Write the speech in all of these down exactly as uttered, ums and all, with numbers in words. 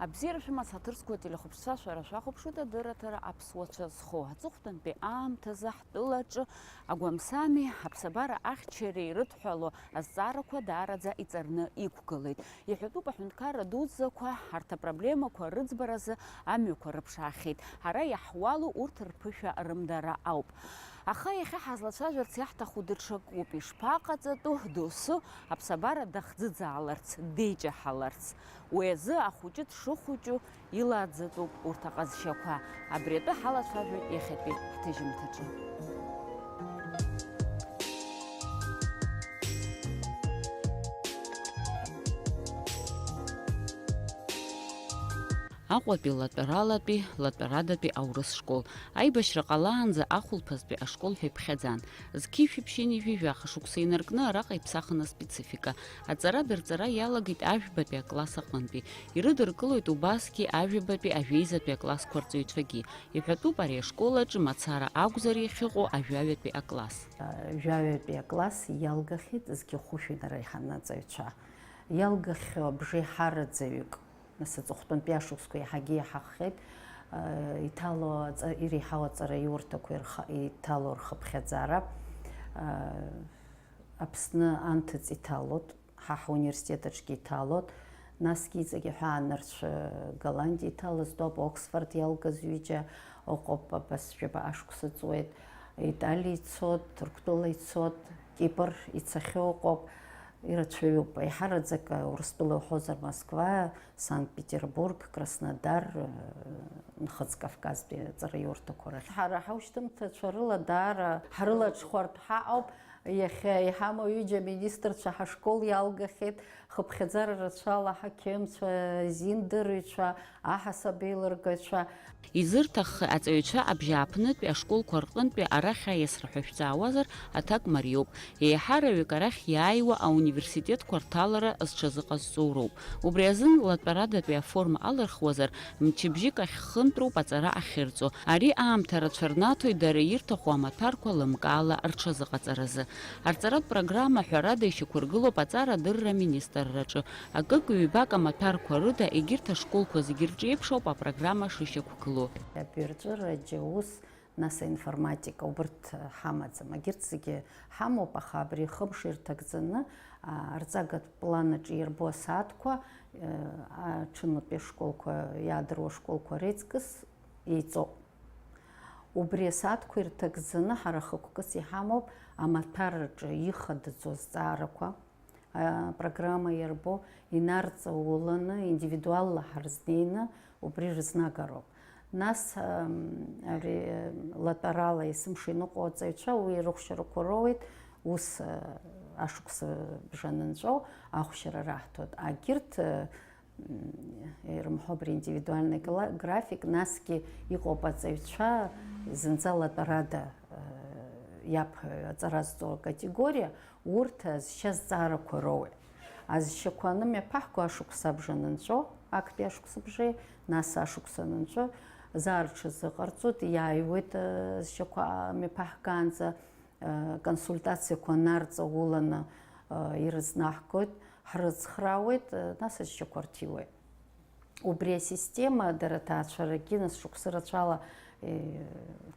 Абзиара шәымаз, ҳаҭыр зқәу ателехәаԥшцәа, шәара шәахәаԥшуеит адырраҭара аԥсуацәа зхоу. Аҵыхәтәантәи аамҭазы ҳтәылаҿы агәамсами аԥсабара ахьчареи ирыдҳәалоу азҵаарақәа даараӡа иҵарны иқәгылеит. Иҳәатәуп, аҳәынҭқарра дуӡӡақәа арҭ апроблемақәа рыӡбаразы амҩақәа рыԥшаахьеит. Ҳара иаҳуалу урҭ рԥышәа рымдара ауп. Аха иахьа ҳазлацәажәарц иаҳҭаху даҽакуп. Ишԥаҟаҵатәу, досу аԥсабара дахӡыӡааларц, деиҷаҳаларц? Уи азы ахәыҷы дшыхәыҷу илааӡатәуп урҭ аҟазшьақәа. Абри атәы ҳалацәажәоит иахьатәи ҳҭыжьымҭаҿы. Аҟәатәи латәаралатәи, латәарадатәи аурыс школ. Аибашьра ҟалаанӡа ахәылԥазтәи ашкол ҳәа иԥхьаӡан. Зқьи жәшәи ԥшьынҩажәи жәаха шықәса инаркны араҟа иԥсахын аспецифика. Аҵара дырҵара иалагеит ажәбатәи акласс аҟынтәи. Ирыдыркылоит убасгьы ажәабатәи ажәеизатәи аклассқәа рҵаҩцәагьы. Иҳәатәуп ари ашкол аҿы мацара акәзар иахьыҟоу ажәаҩатәи акласс. Жәаҩатәи акласс иалгахьеит зқьи хәышәи нареиҳаны аҵаҩцәа. Иалгахьоу абжеиҳараӡаҩык. Нас аҵыхәтәантәи ашықәсқәа иаҳагьы иаҳаххеит, э, иҭало аҵа-, иреиҳау аҵараиурҭақәа ирха-, иҭало рхыԥхьаӡара, э, Аԥсны анҭыҵ иҭалоит, ҳа ҳуниверситет аҿгьы иҭалоит, насгьы иҵегь аҳәаанырцә Голландиа иҭалаз тәоуп, Оксфорд иалгаз ҩыџьа ыҟоуп, абас жәаба ашықәса ҵуеит, Италиа ицоит, Ҭырқәтәыла ицоит, Кипр ицахьоу ыҟоуп, ирацәаҩуп, еиҳараӡак Урыстәыла уҳәозар Москва, Санкт-Петербург, Краснодар, э, Нхыҵ Кавказтәи аҵараиурҭақәа рахь. Ҳара ҳаушьҭымҭацәа рыла даара ҳрылаҽхәартә ҳаҟоуп. Иахьа иҳамоу ҩыџьа аминистрцәа ҳашкол иалгахьеит, хыԥхьаӡара рацәала ҳақьымцәа, зиндырҩцәа, аҳасабеилыргаҩцәа. Изырҭаххеи, аҵаҩцәа абжьааԥнытәи ашколқәа рҟынтәи арахь аиасра ҳәа шәҵаауазар, аҭак мариоуп. Еиҳараҩык арахь иааиуа ауниверситетқәа рҭалара зҽазыҟазҵо роуп. Убри азын латәарадатәи аформа алырхуазар, мчыбжьык ахь хынтәроуп аҵара ахьырҵо. Ари аамҭа рацәа рнаҭоит дара ирҭаху амаҭәарқәа лымкаала рҽазыҟаҵаразы. Арҵаратә программа ҳәарада ишьақәыргылоуп аҵара адырра аминистрраҿы. Акык-ҩбак амаҭәарқәа рыда егьырҭ ашколқәа зегьы рҿы еиԥш ауп апрограмма шышьақәгылоу. Абирҵәыра, џьаус, нас аинформатика, убырҭ ҳамаӡам. Егьырҭ зегьы ҳамоуп, аха абри хымш ирҭагӡаны, а, арҵагатә план аҿы ирбо асааҭқәа, э, аҽынлатәи ашколқәа, иаадыруа ашколқәа реиҵкыс еиҵоуп. Убри асааҭқәа ирҭагӡаны ҳара хықәкыс иҳамоуп амаҭәар аҿы ихадаӡоу азҵаарақәа, апрограмма иарбоу инарҵауланы, индивидуалла ҳарзнеины убри рызнагароуп. Нас, ам, ари, латәарала есымша иныҟәо аҵаҩцәа уи рыхәшьарақәа роуеит, ус, а, ашықәса бжа анынҵәо ахәшьара раҳҭоит. Агьырҭ, а, м, ирымҳәо абри индивидуальный гла-, график, насгьы иҟоуп аҵаҩцәа зынӡа латәарада, а, иаԥхьаҩ аҵара зҵо акатегориа, урҭ азшьа зҵаарақәа роуеит. Азшьақәа анымҩаԥаҳго ашықәсабжа анынҵәо, актәи ашықәсабжеи, нас ашықәс анынҵәо, заа рҽазыҟарҵоит, иааиуеит, э, азшьақәа мҩаԥаҳгаанӡа, э, консультациақәа нарҵауланы, э, ирызнаҳгоит, ҳрыцхраауеит, э, нас азшьақәа рҭиуеит. Убри асистема дара аҭаацәарагьы нас шықәсы рацәала, э,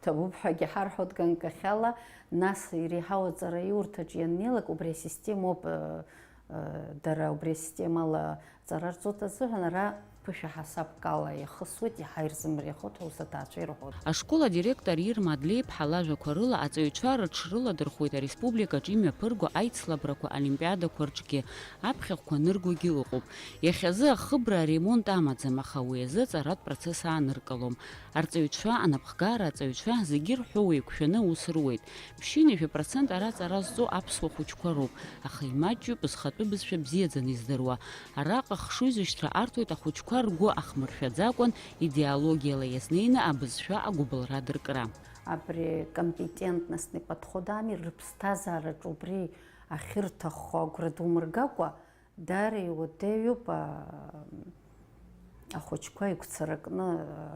ҭабуп ҳәагьы ҳарҳәоит ганкахьала, нас иреиҳау аҵараиурҭаҿ ианнеилак, убри асистемоуп, э, э, дара убри асистемала аҵара рҵоит азыҳәан, ара ԥышәа ҳасабкала иахысуеит, иаҳа ирзымариахоит ҳәа ус аҭаацәа ирҳәоит. Ашкол адиректор Ирма Адлеиԥҳа лажәақәа рыла, аҵаҩцәа рыҽрыладырхәуеит ареспубликаҿы имҩаԥырго аицлабрақәа, олимпиадақәа рҿгьы. Аԥхьахәқәа аныргогьы ыҟоуп. Иахьазы ахыбра аремонт амаӡам, аха уи азы аҵаратә процесс ааныркылом. Арҵаҩцәа, анапхгара аҵаҩцәа, зегьы рҳәо еиқәшәаны аус руеит. Ԥшьынҩажәа процент ара аҵара зҵо аԥсуа хәыҷқәа роуп, аха имаҷҩуп зхатәы бызшәа бзиаӡаны издыруа. Араҟа хшыҩзышьҭра арҭоит ахәыҷқәа ргәы ахмыршәаӡакәан идеологиала иазнеины абызшәа агәыбылра адыркра. Абри компетентностный подход ами, рыԥсҭазаараҿ убри ахьырҭаххо агәра думыргакәа, даара иуадаҩуп, а, ахәыҷқәа игәцаракны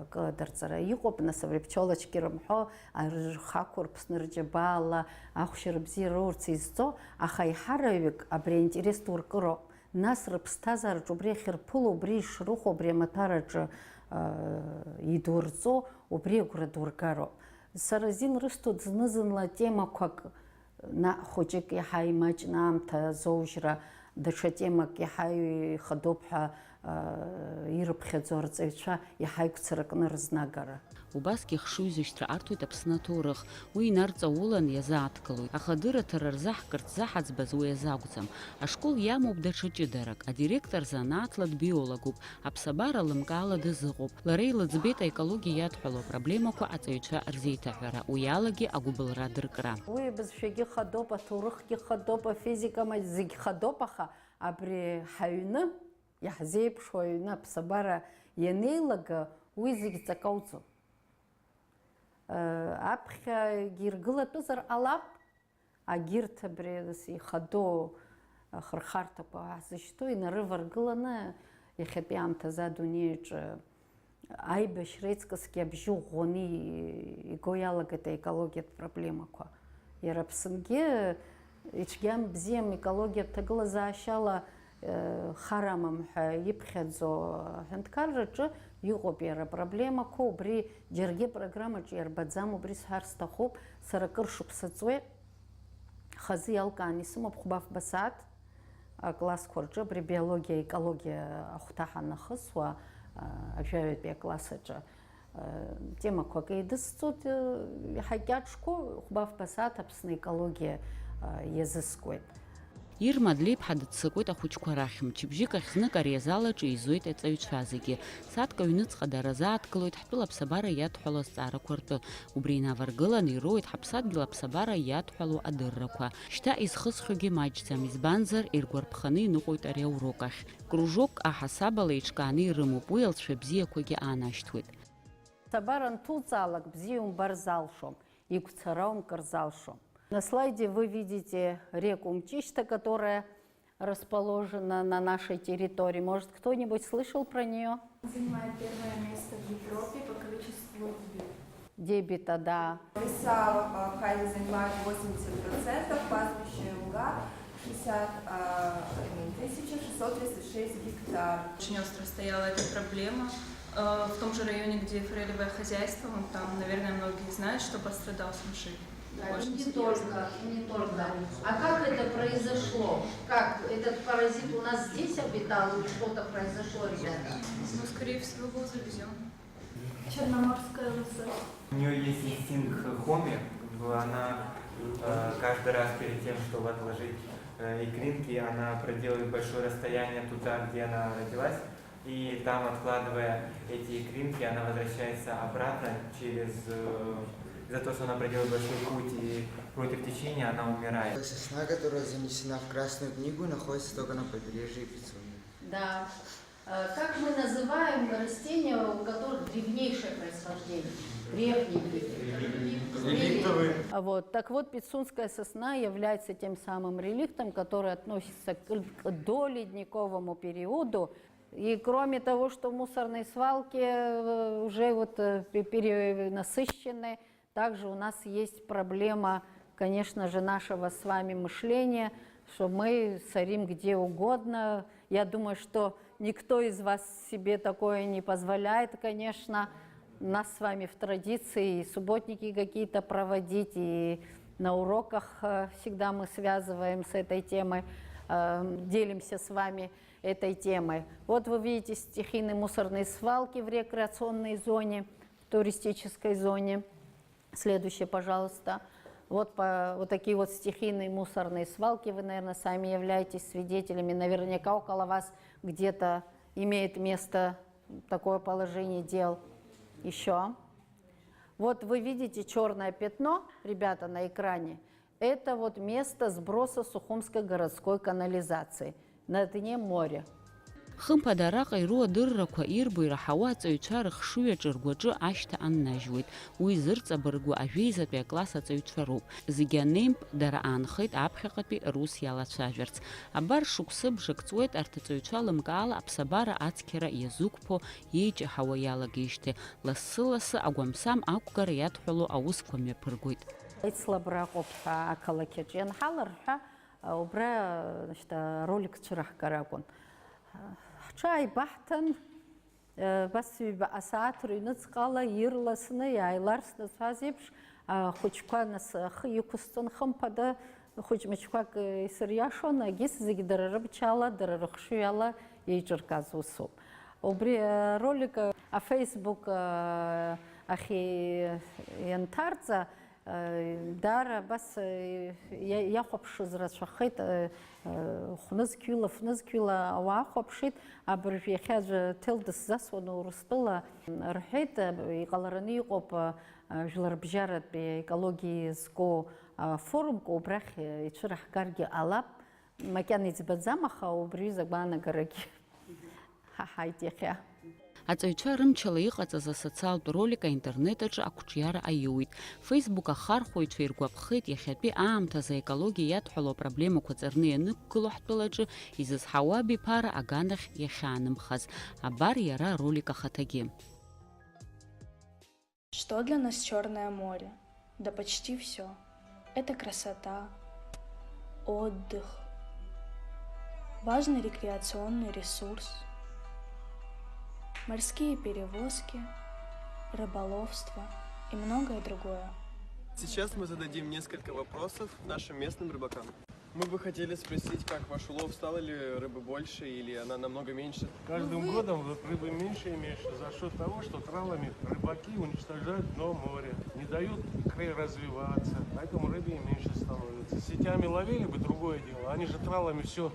акы адырҵара. Иҟоуп, нас, абри пчелочки рымҳәо, а, рхақәа Рԥсны рџьабаала ахәшьара бзиа роурц изҵо, аха аиҳараҩык абри аинтерес ду ркыроуп. Нас рыԥсҭазаараҿы убри ахьырԥыло, убри ишрыхәо, абри амаҭәараҿы, аа, идурҵо, убри агәра дургароуп. Сара азин рысҭоит зны-зынла темақәак, наҟ хәыҷык иаҳа имаҷны аамҭа азоужьра, даҽа темак иаҳа ихадоуп ҳәа, аа, ирыԥхьаӡо арҵаҩцәа иаҳа игәцаракны рызнагара. Убасгьы хшыҩзышьҭра арҭоит Аԥсны аҭоурых. Уи инарҵаулан иазааҭгылоит. Аха адырраҭара рзаҳкырц заҳаӡбаз уи азы акәӡам. Ашкол иамоуп даҽа ҷыдарак. Адиректор занааҭла дбиологуп. Аԥсабара лымкаала дазыҟоуп. Лара илыӡбеит аекологиа иадҳәалоу апроблемақәа аҵаҩцәа рзеиҭаҳәара, уи алагьы агәыбылра адыркра. Уи абызшәагьы хадоуп, аҭоурыхгьы хадоуп, афизика ма-, зегь хадоуп, аха абри ҳаҩны, иаҳзеиԥшу аҩны аԥсабара ианеилага, уи зегь ҵак ауӡом. Аԥхьагьы иргылатәызар ҟалап, агьырҭ абри ихадоу ахырхарҭақәа ҳзышьҭоу инарываргыланы, иахьатәи аамҭазы адунеи аҿы аибашьра иҵкысгьы абжьы ӷәӷәаны иго иалагеит аекологиатә проблемақәа. Иара Аԥсынгьы ицәгьам бзиам екологиатә ҭагылазаашьала, э, хар амам ҳәа иԥхьаӡо аҳәынҭқарраҿы иҟоуп иара апроблемақәа, убри џьаргьы апрограммаҿы иарбаӡам, убри сҳәар сҭахуп, сара акыр шықәса ҵуеит, хазы иалкааны исымоуп хәба-фба сааҭ аклассқәа рҿы, абри биологиа, екологиа ахәҭа ҳанахысуа, а, ажәаҩатәи акласс аҿы. Темақәак еидысҵоит, иаҳа икьаҿқәоу, хәба-фба сааҭ Аԥсны аекологиа иазыскуеит. Ирма Адлеиԥҳа дыццакуеит ахәыҷқәа рахь. Мчыбжьык ахь знык ари азал аҿы еизоит аҵаҩцәа зегьы. Сааҭк аҩныҵҟа дара азааҭгылоит ҳтәыла аԥсабара иадҳәалоу азҵаарақәа ртәы. Убри инаваргыланы ироуеит ҳаԥсадгьыл аԥсабара иадҳәалоу адыррақәа. Шьҭа изхысхьоугьы маҷӡам, избанзар, иргәарԥханы иныҟәоит ари аурок ахь. Кружокк аҳасабала еиҿкааны ирымоуп, уи алҵшәа бзиақәагьы аанашьҭуеит. Аԥсабара анҭуҵаалак бзиа умбар залшом, игәцара умкыр залшом. На слайде вы видите реку Мчишта, которая расположена на нашей территории. Может, кто-нибудь слышал про неё? Занимает первое место в Европе по количеству дебита, да. Леса, а, Хайли занимают восемьдесят процентов, пастбища и луга шестьдесят тысяча шестьсот тридцать шесть гектар. Очень остро стояла эта проблема. Э, в том же районе, где форелевое хозяйство, вон там, наверное, многие знают, что пострадал самшит. Да, очень не серьёзно. Только, не только. А как это произошло? Как этот паразит у нас здесь обитал или что-то произошло, ребята? Ну, скорее всего, был завезён. Черноморская лосось. У неё есть инстинкт хоми, в-, она, э, каждый раз перед тем, чтобы отложить, э, икринки, она проделает большое расстояние туда, где она родилась, и там, откладывая эти икринки, она возвращается обратно через, э, из-за того, что она проделает большой путь и против течения, она умирает. Сосна, которая занесена в Красную книгу, находится только на побережье Пицунды. Да. Э, как мы называем растения, у которых древнейшее происхождение? Древние. Реликтовые. А вот, так вот, пицунская сосна является тем самым реликтом, который относится к, к доледниковому периоду. И кроме того, что мусорные свалки, э, уже вот, э, пе-, перенасыщены, также у нас есть проблема, конечно же, нашего с вами мышления, что мы сорим где угодно. Я думаю, что никто из вас себе такое не позволяет, конечно. У нас с вами в традиции и субботники какие-то проводить, и на уроках, э, всегда мы связываем с этой темой, э, делимся с вами этой темой. Вот вы видите стихийные мусорные свалки в рекреационной зоне, в туристической зоне. Следующее, пожалуйста. Вот по, вот такие вот стихийные мусорные свалки. Вы, наверное, сами являетесь свидетелями. Наверняка около вас где-то имеет место такое положение дел. Ещё. Вот вы видите чёрное пятно, ребята, на экране. Это вот место сброса Сухумской городской канализации. На дне моря. Хымԥада араҟа иру адыррақәа ирбо ираҳауа аҵаҩцәа рыхшыҩ аҿы ргәаҿы ашьҭа аннажьуеит. Уи зырҵабыргу ажәеизатәи акласс аҵаҩцәа роуп. Зегьы анеимп, дара аанхеит аԥхьаҟатәи рус иалацәажәарц. Абар шықәсыбжак ҵуеит арҭ аҵаҩцәа лымкаала аԥсабара ацқьара иазықәԥо, иеиҷаҳауа иалагеижьҭеи, лассы-лассы агәамсам ақәгара иадҳәалоу аусқәа мҩаԥыргоит. Ицлабра ыҟоуп ҳәа ақалақь аҿы ианҳаларҳәа, Убра, значит, аролик цәыраҳгар акәын. Ҳҽааибаҳҭан, абас ҩба асааҭ рыҩныҵҟала ирласны иааиларсны зҳәаз еиԥш, ахәыҷқәа нас ахы иқәысҵон, хымԥада, хәыҷ-мыҷқәак исыриашон, егьыс зегь дара рымчала, дара рыхшыҩала еиҿыркааз усуп. Убри аролик афейсбук ахь ианҭарҵа, даара абас иа-, иахәаԥшыз рацәахеит, хәнызқьҩыла, фнызқьҩыла ауаа хәаԥшит, абыржә иахьа аӡәы ҭел дысзасуан Урыстәыла, рҳәеит, иҟалараны иҟоуп, жәларбжьаратәи аекологиа зку афорумк убрахь ицәыраҳгаргьы ҟалап, макьана иӡбаӡам, аха убри аҩыза агәаанагарагьы ҳаҳаит иахьа. Аҵаҩцәа рымчала иҟаҵаз асоциалтә ролик аинтернет аҿы ақәҿиара аиуит. Facebook ахархәаҩцәа иргәаԥхеит, иахьатәи аамҭазы аекологиа иадҳәалоу апроблемақәа ҵарны ианықәгылоу ҳтәылаҿы изызҳауа абиԥара аганахь иахьаанымхаз. Абар иара аролик ахаҭагьы. Что для нас Чёрное море? Да почти всё. Это красота, отдых, важный рекреационный ресурс, морские перевозки, рыболовство и многое другое. Сейчас мы зададим несколько вопросов нашим местным рыбакам. Мы бы хотели спросить, как ваш улов, стало ли рыбы больше или она намного меньше? Каждым годом вот рыбы меньше и меньше за счёт того, что тралами рыбаки уничтожают дно моря, не дают икре развиваться, поэтому рыбы и меньше становится. Сетями ловили бы, другое дело, они же тралами всё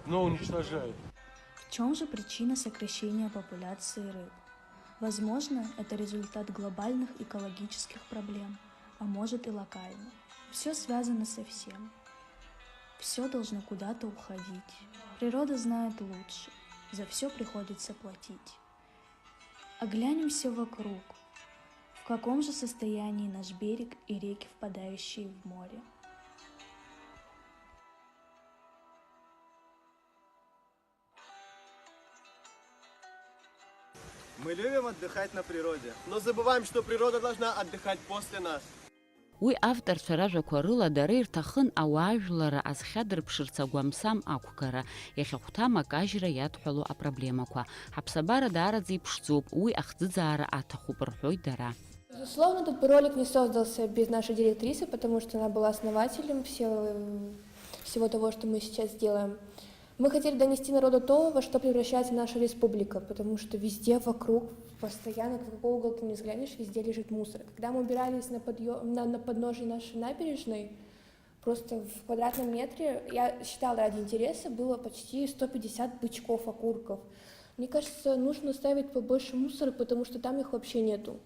дно уничтожают. В чём же причина сокращения популяции рыб? Возможно, это результат глобальных экологических проблем, а может и локально. Всё связано со всем. Всё должно куда-то уходить. Природа знает лучше. За всё приходится платить. Оглянемся вокруг. В каком же состоянии наш берег и реки, впадающие в море? Мы любим отдыхать на природе, но забываем, что природа должна отдыхать после нас. Уи авторцәа ражәақәа рыла дара ирҭахын ауаажәларра азхьадырԥшырц агәамсам ақәгара, иахьахәҭам акажьра иадҳәалоу апроблемақәа. Ҳаԥсабара даараӡа иԥшӡоуп, уи ахӡыӡаара аҭахуп, рҳәоит дара. Безусловно, этот бы ролик не создался без нашей директрисы, потому что она была основателем всего, всего того, что мы сейчас делаем. Мы хотели донести народу то, во что превращается наша республика, потому что везде вокруг, постоянно, в какой угол ты не взглянешь, везде лежит мусор. Когда мы убирались на подъё-, на, на подножье нашей набережной, просто в квадратном метре, я считала ради интереса, было почти сто пятьдесят бычков, окурков. Мне кажется, нужно ставить побольше мусора, потому что там их вообще нету.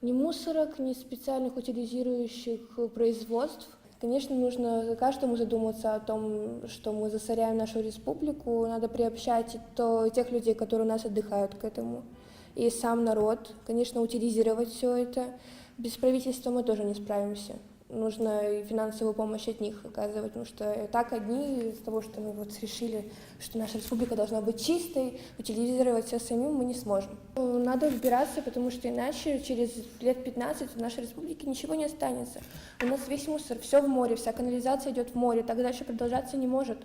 Ни мусорок, ни специальных утилизирующих производств. Конечно, нужно каждому задуматься о том, что мы засоряем нашу республику. Надо приобщать и то, и тех людей, которые у нас отдыхают, к этому. И сам народ, конечно, утилизировать всё это. Без правительства мы тоже не справимся. Нужно и финансовую помощь от них оказывать, потому что так одни из того, что мы вот решили, что наша республика должна быть чистой, утилизировать всё самим мы не сможем. Надо убираться, потому что иначе через лет пятнадцать в нашей республике ничего не останется. У нас весь мусор, всё в море, вся канализация идёт в море, так дальше продолжаться не может.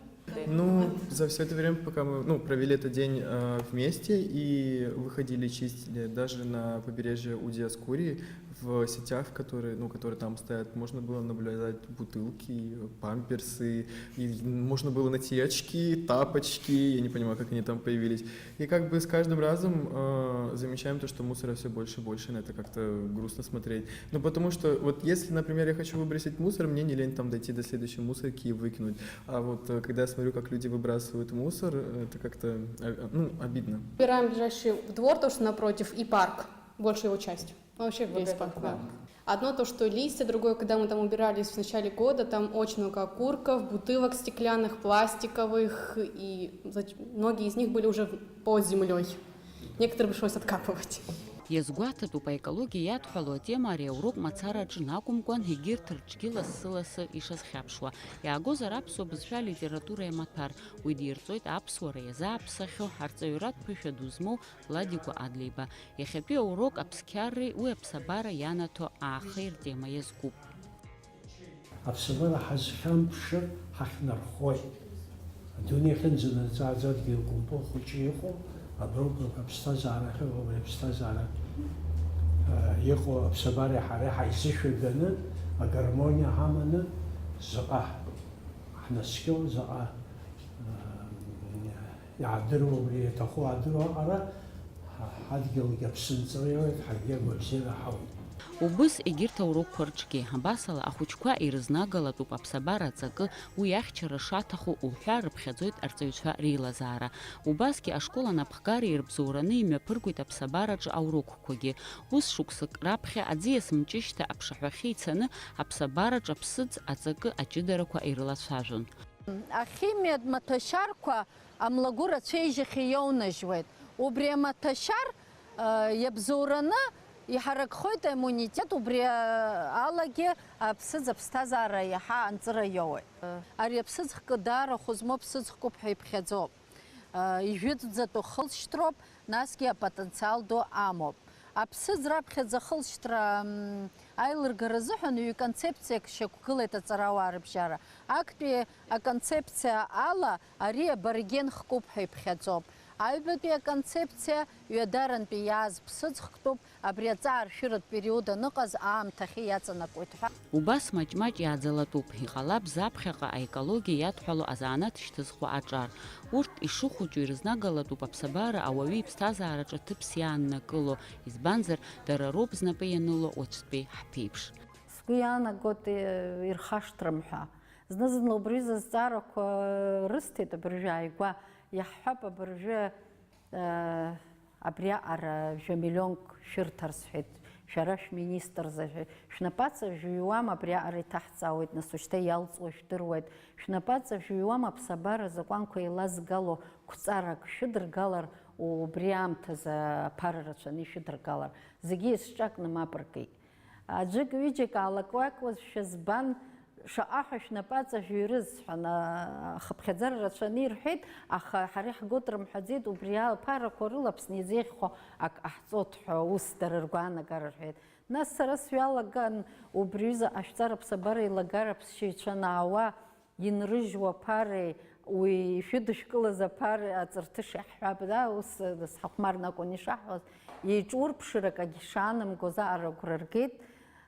Ну, за всё это время, пока мы, ну, провели этот день, э, вместе и выходили, чистили, даже на побережье у Диоскурии, в сетях, которые, ну, которые там стоят, можно было наблюдать бутылки, памперсы, и можно было найти очки, тапочки, я не понимаю, как они там появились. И как бы с каждым разом, э, замечаем то, что мусора всё больше и больше, на это как-то грустно смотреть. Ну, потому что вот если, например, я хочу выбросить мусор, мне не лень там дойти до следующей мусорки и выкинуть. А вот, э, когда я смотрю, как люди выбрасывают мусор, это как-то, э, ну, обидно. Убираем ближайший двор, то, что напротив, и парк, большую его часть. Ну, вообще весь парк, да. Одно то, что листья, другое, когда мы там убирались в начале года, там очень много окурков, бутылок стеклянных, пластиковых, и зач-, многие из них были уже под землёй. Некоторые пришлось откапывать. Иазгәаҭатәуп, аекологиа иадҳәалоу атема ари аурок мацара аҿы акәымкәан, егьырҭ рҿгьы лассы-лассы ишазхьаԥшуа. Иаагозар аԥсуа бызшәа алитература иамаҭәар, уи дирҵоит аԥсуара иазааԥсахьоу, арҵаҩратә ԥышәа ду змоу Ладикәа Адлеиба. Иахьатәи аурок аԥсқьарреи уи аԥсабара ианаҭо аахеи ртема иазкуп. Аԥсабара ҳазхьамԥшыр ҳахьнархоит. Адунеи ахьынӡанаӡааӡо адгьыл гәымпыл хәыҷы иҟоу, аброуп аԥсҭазаара ахьыҟоу, абри аԥсҭазаара, а, иҟоу аԥсабареи ҳареи ҳаизышәаганы, агармониа ҳаманы, заҟа ҳнаскьо, заҟа, а, иаадыруа, убри иаҭаху аадыруа аҟара, ҳа-, ҳадгьылгьы аԥсынҵры иоуеит, ҳаргьы агәабзиара ҳауеит. Убыс егьырҭ аурокқәа рҿгьы, абасала ахәыҷқәа ирызнагала-тәуп аԥсабара аҵакы, уи ахьчара шаҭаху уҳәа рыԥхьаӡоит арҵаҩцәа реилазаара. Убасгьы ашкол анапхгареи рыбзоураны имҩаԥыргоит аԥсабараҿы аурокқәагьы. Ус шықәсык раԥхьа аӡиас мҷышьҭа аԥшаҳәахьы ицаны аԥсабараҿы аԥсыӡ аҵакы аҷыдарақәа ирылацәажәон. Ахимиатә маҭәашьарқәа амлагәы рацәеижьахьы иоунажьуеит. Убри амаҭәашьар, а, иабзоураны иҳаракхоит аиммунитет, убри, а, алагьы аԥсыӡ аԥсҭазаара иаҳа анҵыра иоуеит. Ари аԥсыӡ хкы даара хәы змоу ԥсыӡ хкуп ҳәа иԥхьаӡоуп. А, ижәытәӡатәу хылҵшьҭроуп, насгьы апотенциал ду амоуп. Аԥсыӡ раԥхьаӡа ахылҵшьҭра, м, аилыргара азыҳәан ҩ-концепциак шьақәгылеит аҵарауаа рыбжьара. Актәи аконцепциа ала ари аборген хкуп ҳәа иԥхьаӡоуп. Аҩбатәи аконцепциа ҩадарантәи иааз ԥсыӡ хктәуп, абри аҵааршәыратә период аныҟаз аамҭахьы иаҵанакуеит ҳәа. Убас маҷ-маҷ иааӡалатәуп, иҟалап заԥхьаҟа аекологиа иадҳәало азанааҭ шьҭызхуа аҿар. Урҭ ишыхәыҷу ирызнагалатәуп аԥсабара ауаҩы иԥсҭазаараҿы ҭыԥс иааннакыло, избанзар, дара роуп знапы ианыло уаҵәтәи ҳԥеиԥш. Сгәы иаанагоит, э, ирхашҭрым ҳәа. Зны-зынла убри аҩыза азҵаарақәа рысҭеит абыржәы ааигәа. Иаҳҳәап, абыржәы, э, абриаҟара жәа миллионк шәырҭар сҳәеит, шәара шәминистрзы, шәнапаҵа жәыҩуам, абриаҟара иҭаҳҵаауеит, нас ушьҭа иалҵуа жәдыруеит, шәнапаҵа жәыҩуам аԥсабара азакәанқәа еилазгало қәҵарак шәыдыргалар, убри аамҭазы аԥара рацәаны ишәыдыргалар, зегьы еизҿакны мап ркит. Аӡәык-ҩыџьак аалак-ҩаклазшәа збан, шаҟа ҳәа шәнапаҵа жәыҩрыз, сҳәан, а, ахыԥхьаӡара рацәаны ирҳәеит, аха ҳара иаҳгоит рымҳәаӡеит, убри аԥарақәа рыла Аԥсны изеиӷьхо ак ҟаҳҵоит ҳәа ус дара ргәаанагара рҳәеит. Нас сара сҩалаган, убри аҩыза ашәҵара аԥсабара еилагара аԥсшьаҩцәа анаауа, инрыжьуа аԥареи уи ишәыдышәкылаз аԥареи аҵарҭыша иаҳҳәап, да, ус, э, сҳахәмарны акәын ишаҳҳәоз, еиҿурԥшырак агьшаанамгоз аҟара агәра ргеит,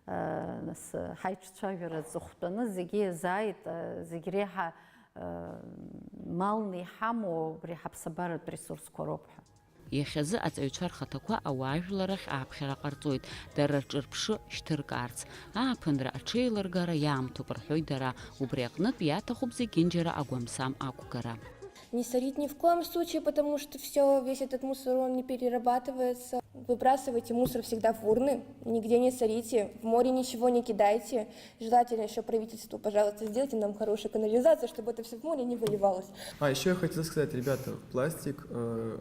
э, нас, э, ҳаиҿцәажәара аҵыхәтәаны зегьы иазааит, э, зегь реиҳа, э, малны иҳамоу абри ҳаԥсабаратә ресурсқәа роуп ҳәа. Иахьазы аҵаҩцәа рхаҭақәа ауаажәларахь ааԥхьара ҟарҵоит, дара рҿырԥшы шьҭыркаарц. Ааԥынра аҽеилыргара иаамҭоуп рҳәоит дара, убри аҟнытә иаҭахуп зегьынџьара агәамсам ақәгара. Не сорить ни в коем случае, потому что всё, весь этот мусор, он не перерабатывается. Выбрасывайте мусор всегда в урны, нигде не сорите, в море ничего не кидайте. Желательно ещё правительству, пожалуйста, сделайте нам хорошую канализацию, чтобы это всё в море не выливалось. А, ещё я хотел сказать, ребята, пластик, э,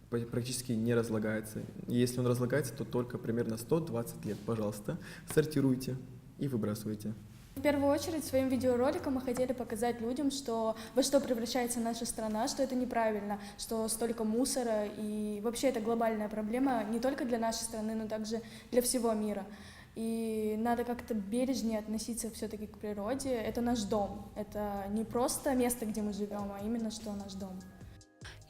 пр-, практически не разлагается. И если он разлагается, то только примерно сто двадцать лет. Пожалуйста, сортируйте и выбрасывайте. В первую очередь, своим видеороликом мы хотели показать людям, что, во что превращается наша страна, что это неправильно, что столько мусора, и вообще это глобальная проблема не только для нашей страны, но также для всего мира. И надо как-то бережнее относиться всё-таки к природе. Это наш дом. Это не просто место, где мы живём, а именно что наш дом.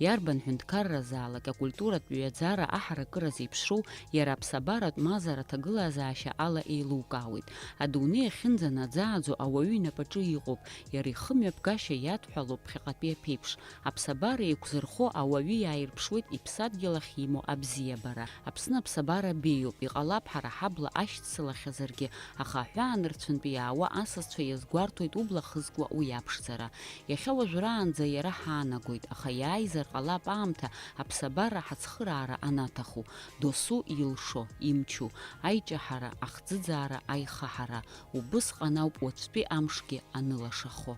Иарбан ҳәынҭқарразаалак акультуратә ҩаӡара аҳаракыра зеиԥшроу иара аԥсабаратә мазара аҭагылазаашьа ала еилукаауеит. Адунеи ахьынӡанаӡааӡо ауаҩы инапаҿы иҟоуп, иара ихымҩаԥгашьа иадҳәалоуп ԥхьаҟатәи аԥеиԥш. Аԥсабара еиқәзырхо ауаҩы иааирԥшуеит иԥсадгьыл ахь имоу абзиабара. Аԥсны аԥсабара беиоуп, иҟалап ҳара ҳабла ашьцылахьазаргьы, аха аҳәаанырцәынтәи иаауа асасцәа иазгәарҭоит убла хызкуа уи аԥшӡара. Иахьа уажәраанӡа иара ҳаанагоит, аха иааизар ҟалап аамҭа аԥсабара ҳацхыраара анаҭаху, досу илшо, имчу, аиҷаҳара, ахӡыӡаара, аихаҳара, убысҟан ауп уаҵәтәи амшгьы анылашахо.